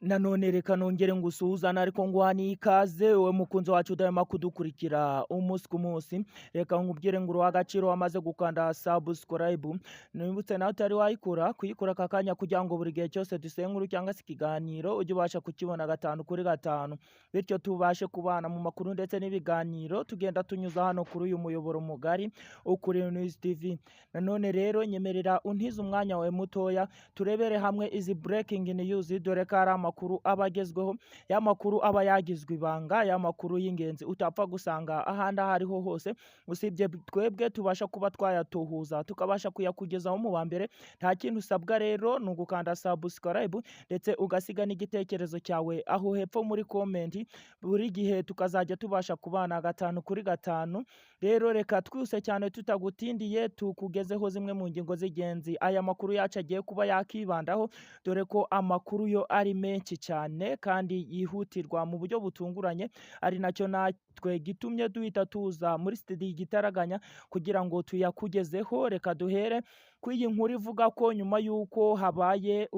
Nanone reka nongere ngusuhuzane ariko nguha n'ikaze wowe mukunzi wacu udahwema kudukurikira umunsi ku munsi. Reka nkubwire ngo uruha agaciro wamaze gukanda subscribe. Nibutse nawe utari wayikora kuyikora aka kanya kugira ngo buri gihe cyose dusenga inkuru cyangwa se ikiganiro ujye ubasha kukibona gatanu kuri gatanu, bityo tubashe kubana mu makuru ndetse n'ibiganiro tugenda tunyuza hano kuri uyu muyoboro mugari Ukuri News TV. Nanone rero nyemerera untize umwanya wawe mutoya turebere hamwe izi breaking news, dore ko ari amakuru aba agezweho, ya makuru aba yagizwe ibanga, ya makuru y'ingenzi utapfa gusanga ahandi aho ariho hose usibye twebwe tubasha kuba twayatuhuza tukabasha kuyakugezaho mu ba mbere. Nta kintu usabwa rero ni ugukanda subscribe ndetse ugasiga n'igitekerezo cyawe aho hepfo muri comment, buri gihe tukazajya tubasha kubana gatanu kuri gatanu. Rero reka twihuse cyane tutagutindiye tukugezeho zimwe mu ngingo z'ingenzi aya makuru yacu agiye kuba yakibandaho, dore ko amakuru yo ari menshi cyane kandi yihutirwa mu buryo butunguranye, ari nacyo natwe gitumye duhita tuza muri studio igitaraganya kugira ngo tuyakugezeho. Reka duhere ku iyi nkuru ivuga ko nyuma y'uko habaye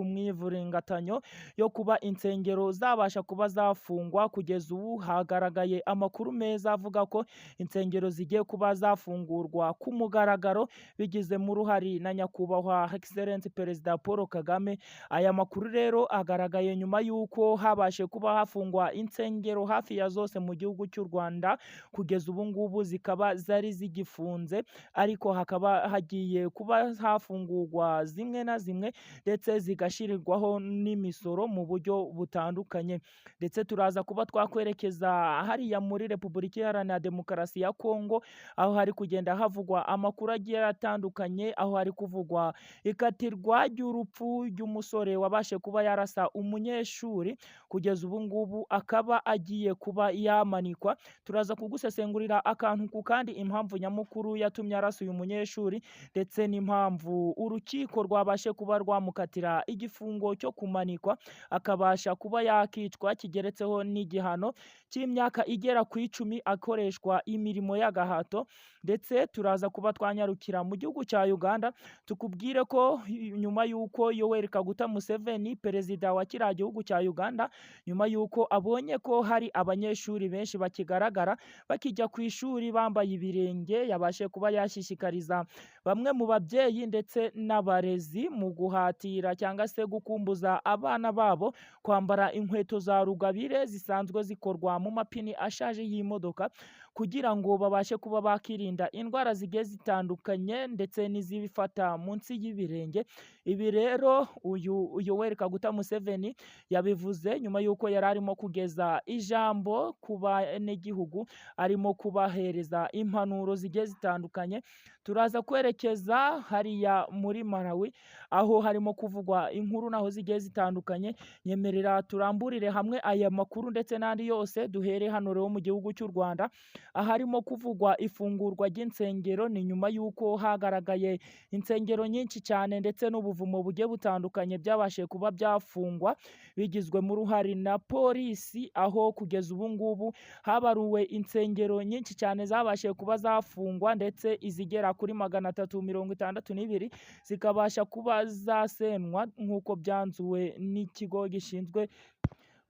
umwivuringatanyo yo kuba insengero zabasha kuba zafungwa, kugeza ubu hagaragaye amakuru meza avuga ko insengero zigiye kuba zafungurwa ku mugaragaro bigizemo uruhare na nyakubahwa Excellence Perezida Paul Kagame. Aya makuru rero agaragaye nyuma y'uko habashe kuba hafungwa insengero hafi ya zose mu gihugu cy'u Rwanda, kugeza ubu ngubu zikaba zari zigifunze, ariko hakaba hagiye kuba hafungurwa zimwe na zimwe ndetse zigashirirwaho n'imisoro mu buryo butandukanye. Ndetse turaza kuba twakwerekeza hariya muri Repubulika Iharanira Demokarasi ya Kongo, aho hari kugenda havugwa amakuru agiye atandukanye, aho hari kuvugwa ikatirwa ry'urupfu ry'umusore wabashe kuba yarasa umunyeshuri, kugeza ubu ngubu akaba agiye kuba yamanikwa. Turaza kugusesengurira akantu ku kandi, impamvu nyamukuru yatumye arasa uyu munyeshuri ndetse n'impamvu urukiko rwabashe kuba rwamukatira igifungo cyo kumanikwa, akabasha kuba yakicwa, kigeretseho n'igihano cy'imyaka igera ku 10 akoreshwa imirimo y'agahato. Ndetse turaza kuba twanyarukira mu gihugu cya Uganda tukubwire ko nyuma y'uko Yoweri Kaguta Museveni, perezida wa kiriya gihugu cya Uganda, nyuma y'uko abonye ko hari abanyeshuri benshi bakigaragara bakijya ku ishuri bambaye ibirenge, yabashe kuba yashishikariza bamwe mu babyeyi ndetse n'abarezi mu guhatira cyangwa se gukumbuza abana babo kwambara inkweto za rugabire zisanzwe zikorwa mu mapine ashaje y'imodoka, kugira ngo babashe kuba bakirinda indwara zigiye zitandukanye ndetse n'izibifata munsi y'ibirenge. Ibi rero uyu Yoweri Kaguta Museveni yabivuze nyuma y'uko yari arimo kugeza ijambo ku banyegihugu, arimo kubahereza impanuro zigiye zitandukanye. Turaza kwerekeza hariya muri Malawi, aho harimo kuvugwa inkuru naho zigiye zitandukanye. Nyemerera turamburire hamwe aya makuru ndetse n'andi yose, duhere hano rero mu gihugu cy'u Rwanda aharimo kuvugwa ifungurwa ry'insengero. Ni nyuma y'uko hagaragaye insengero nyinshi cyane ndetse n'ubuvumo bugiye butandukanye byabashije kuba byafungwa bigizwemo uruhare na polisi, aho kugeza ubu ngubu habaruwe insengero nyinshi cyane zabashije kuba zafungwa, ndetse izigera kuri 362 zikabasha kuba zasenwa nk'uko byanzuwe n'ikigo gishinzwe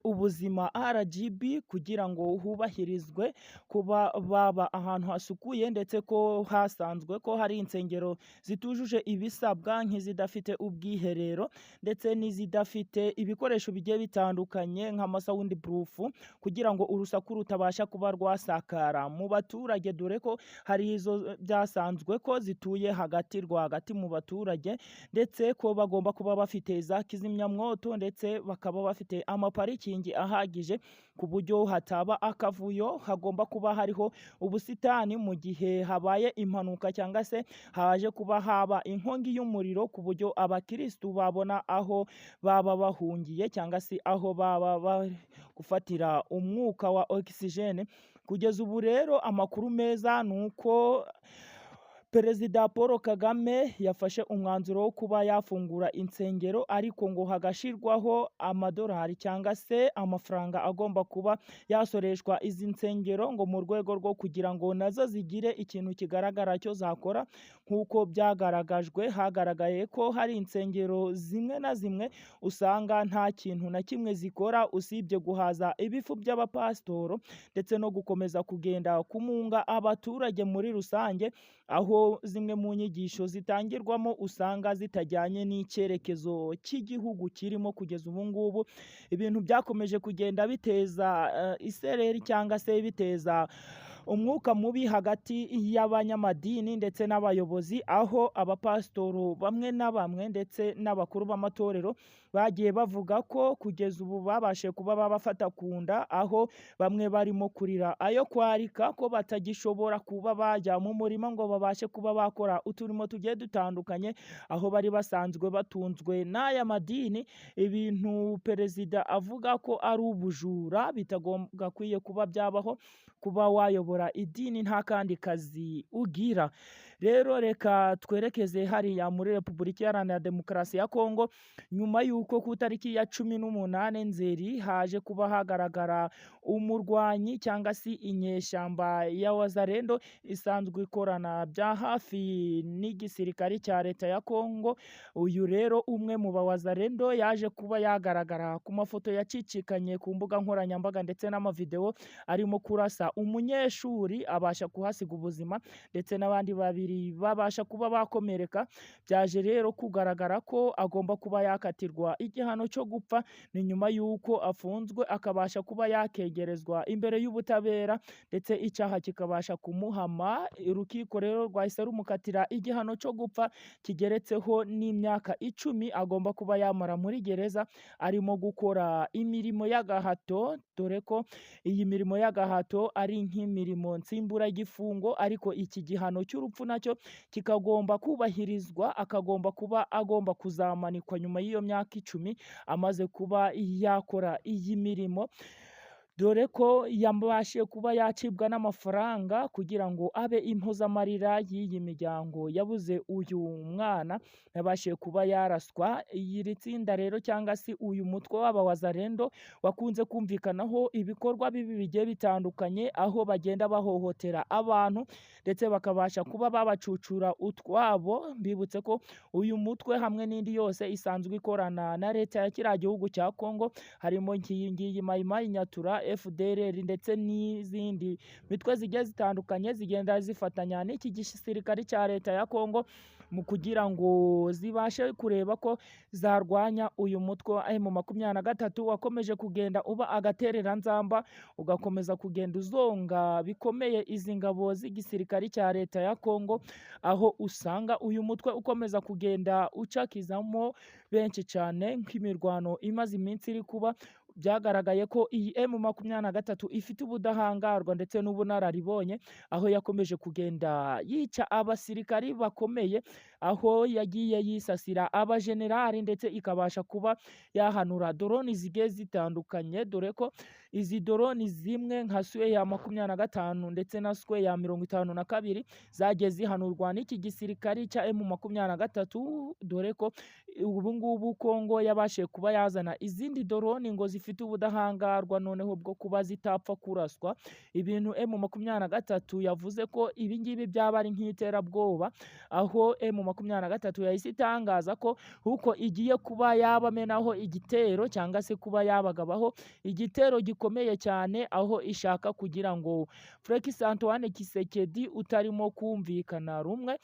ubuzima RGB, kugira ngo hubahirizwe kuba baba ahantu hasukuye, ndetse ko hasanzwe ko hari insengero zitujuje ibisabwa nk'izidafite ubwiherero ndetse n'izidafite ibikoresho bigiye bitandukanye nk'ama sound proof, kugira ngo urusaku rutabasha kuba rwasakara mu baturage, dore ko hari izo byasanzwe ko zituye hagati rwagati mu baturage, ndetse ko bagomba kuba bafite za kizimyamwoto ndetse bakaba bafite amaparikingi ahagije ku buryo hataba akavuyo. Hagomba kuba hariho ubusitani mu gihe habaye impanuka cyangwa se haje kuba haba inkongi y'umuriro, ku buryo abakirisitu babona aho baba bahungiye cyangwa se aho baba bari gufatira umwuka wa oxygène. Kugeza ubu rero amakuru meza ni uko Perezida Paul Kagame yafashe umwanzuro wo kuba yafungura insengero, ariko ngo hagashyirwaho amadolari cyangwa se amafaranga agomba kuba yasoreshwa izi nsengero, ngo mu rwego rwo kugira ngo nazo zigire ikintu kigaragara cyo zakora. Nk'uko byagaragajwe, hagaragaye ko hari insengero zimwe na zimwe usanga nta kintu na kimwe zikora usibye guhaza ibifu by'abapasitoro ndetse no gukomeza kugenda kumunga abaturage muri rusange, aho zimwe mu nyigisho zitangirwamo usanga zitajyanye n'icyerekezo cy'igihugu kirimo kugeza ubu ngubu. Ibintu byakomeje kugenda biteza isereri cyangwa se biteza umwuka mubi hagati y'abanyamadini ndetse n'abayobozi, aho abapasitoro bamwe na bamwe ndetse n'abakuru b'amatorero bagiye bavuga ko kugeza ubu babashe kuba babafata ku nda, aho bamwe barimo kurira ayo kwarika ko batagishobora kuba bajya mu murima ngo babashe kuba bakora uturimo tugiye dutandukanye, aho bari basanzwe batunzwe n'aya madini. Ibintu perezida avuga ko ari ubujura bitagakwiye kuba byabaho, kuba wayobora idini nta kandi kazi ugira. Rero reka twerekeze hariya muri Repubulika Iharanira Demokarasi ya Kongo, nyuma y'uko ku itariki ya 18 Nzeri haje kuba hagaragara umurwanyi cyangwa se inyeshyamba ya Wazalendo isanzwe ikorana bya hafi n'igisirikare cya leta ya Kongo. Uyu rero umwe mu bawazalendo yaje kuba yagaragara ku mafoto yacicikanye ku mbuga nkoranyambaga ndetse n'amavideo arimo kurasa umunyeshuri, abasha kuhasiga ubuzima, ndetse n'abandi babiri babasha kuba bakomereka. Byaje rero kugaragara ko agomba kuba yakatirwa igihano cyo gupfa. Ni nyuma y'uko afunzwe akabasha kuba yakegerezwa imbere y'ubutabera ndetse icyaha kikabasha kumuhama. Urukiko rero rwahise rumukatira igihano cyo gupfa kigeretseho n'imyaka 10 agomba kuba yamara muri gereza arimo gukora imirimo y'agahato, dore ko iyi mirimo y'agahato ari nk'imirimo nsimburagifungo, ariko iki gihano cy'urupfu nacyo kikagomba kubahirizwa, akagomba kuba agomba kuzamanikwa nyuma y'iyo myaka 10 amaze kuba yakora iyi mirimo, dore ko yabashije kuba yacibwa n'amafaranga kugira ngo abe impozamarira y'iyi miryango yabuze uyu mwana yabashije kuba yaraswa. Iri tsinda rero cyangwa se uyu mutwe w'abawazalendo wakunze kumvikanaho ibikorwa bibi bigiye bitandukanye, aho bagenda bahohotera abantu ndetse bakabasha kuba babacucura utwabo. Mbibutse ko uyu mutwe hamwe n'indi yose isanzwe ikorana na leta ya kiriya gihugu cya Kongo, harimo nk'iyi ngiyi Mayi Nyatura, FDLR ndetse n'izindi mitwe zigiye zitandukanye zigenda zifatanya n'iki gisirikare cya leta ya Kongo mu kugira ngo zibashe kureba ko zarwanya uyu mutwe wa M23 wakomeje kugenda uba agatereranzamba, ugakomeza kugenda uzonga bikomeye izi ngabo z'igisirikare cya leta ya Kongo, aho usanga uyu mutwe ukomeza kugenda ucakizamo benshi cyane. Nk'imirwano imaze iminsi iri kuba, byagaragaye ko iyi M23 ifite ubudahangarwa ndetse n'ubunararibonye, aho yakomeje kugenda yica abasirikari bakomeye, aho yagiye yisasira abajenerali ndetse ikabasha kuba yahanura doroni zigiye zitandukanye, dore ko izi doroni zimwe nka Su ya 25 ndetse na Su ya 52 zagiye zihanurwa n'iki gisirikari cya M23, dore ko ubu ngubu Kongo yabashije kuba yazana izindi doroni ngo zifite ubudahangarwa noneho bwo kuba zitapfa kuraswa. Ibintu M23 yavuze ko ibi ngibi byaba ari nk'iterabwoba, aho M23 yahise itangaza ko uko igiye kuba yabamenaho igitero cyangwa se kuba yabagabaho igitero gikomeye cyane, aho ishaka kugira ngo Felix Antoine Tshisekedi utarimo kumvikana rumwe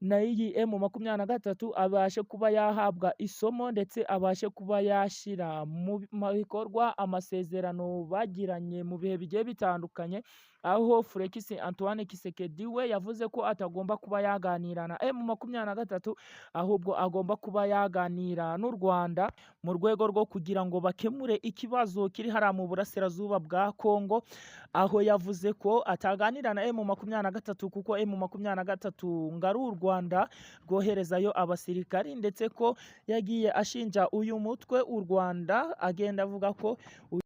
na iyi M23 abashe kuba yahabwa isomo ndetse abashe kuba yashyira mu bikorwa amasezerano bagiranye mu bihe bigiye bitandukanye, aho Felix Antoine Tshisekedi we yavuze ko atagomba kuba yaganira na M23, ahubwo agomba kuba yaganira n'u Rwanda mu rwego rwo kugira ngo bakemure ikibazo kiri hariya mu burasirazuba bwa Kongo, aho yavuze ko ataganira na M23 kuko M23 ngo ari u Rwanda rwoherezayo abasirikari, ndetse ko yagiye ashinja uyu mutwe u Rwanda, agenda avuga ko